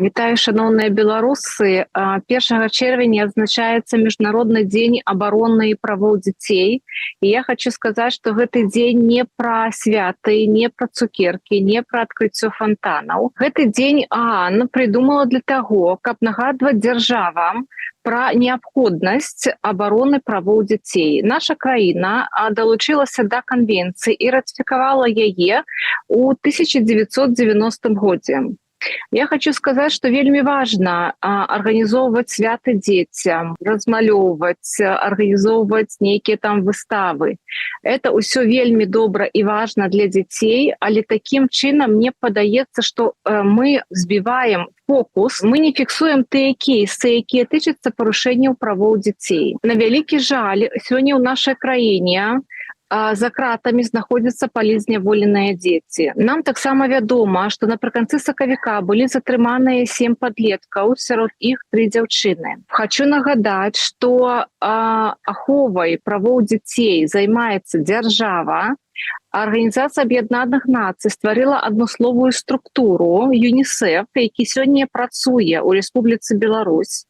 Вітаю, шаноўныя беларусы. 1 чэрвеня адзначаецца Міжнародны дзень абароны правоў дзяцей. І я хочу сказаць, што гэты дзень не пра святы, не пра цукеркі, не пра адкрыццё фонтанаў. Гэты дзень ААН прыдумала для таго, каб нагадваць дзяржавам пра неабходнасць абароны правоў дзяцей. Наша краіна далучылася да канвенцыі і ратыфікавала яе ў 1990 годзе. Я хочу сказаць, што вельмі важна арганізоўваць святы дзецям, размалёўваць, арганізоўваць нейкія там выставы. Это ўсё вельмі добра і важна для дзяцей, але такім чынам, мне падаецца, што мы збіваем фокус, мы не фіксуем тыя кейсы, якія тычацца парушэнняў правоў дзяцей. На вялікі жаль, сёння ў нашай краіне за кратамі знаходзяцца палітзняволеныя дзеці. Нам таксама вядома, што напрыканцы сакавіка былі затрыманыя сем падлеткаў, сярод іх тры дзяўчыны. Хочу нагадаць, што аховай правоў дзяцей займаецца дзяржава. Арганізацыя Аб'яднаных Нацый стварыла адмысловую структуру ЮНІСЕФ, які сёння працуе ў Рэспубліцы Беларусь,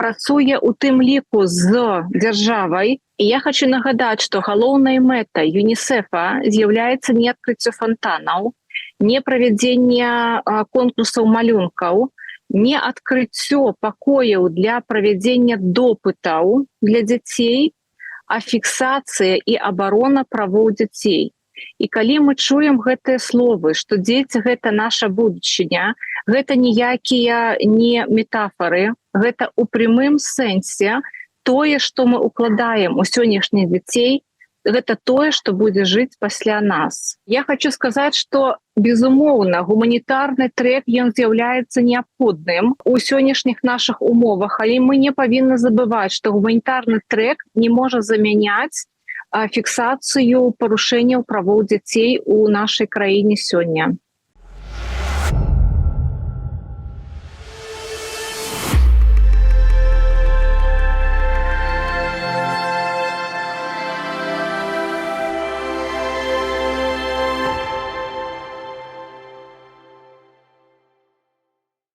працуе у тым ліку з дзяржавай. І я хочу нагадаць, што галоўнай мэтай ЮНІСЕФа з'яўляецца не адкрыццё фонтанаў, не правядзенне конкурсаў малюнкаў, не адкрыццё пакояў для правядзення допытаў для дзяцей, а фіксацыя і абарона правоў дзяцей. І калі мы чуем гэтыя словы, што дзеці — гэта наша будучыня, гэта ніякія не метафары, гэта ў прямым сэнсе тое, што мы укладаем у сённяшніх дзяцей, гэта тое, што будзе жыць пасля нас. Я хочу сказаць, што, безумоўна, гуманітарны трек, ён з'яўляецца неабходным у сённяшніх наших умовах, але мы не павінны забываць, што гуманітарны трек не можа замяняць фіксацыю парушэнняў правоў дзяцей у нашай краіне сёння.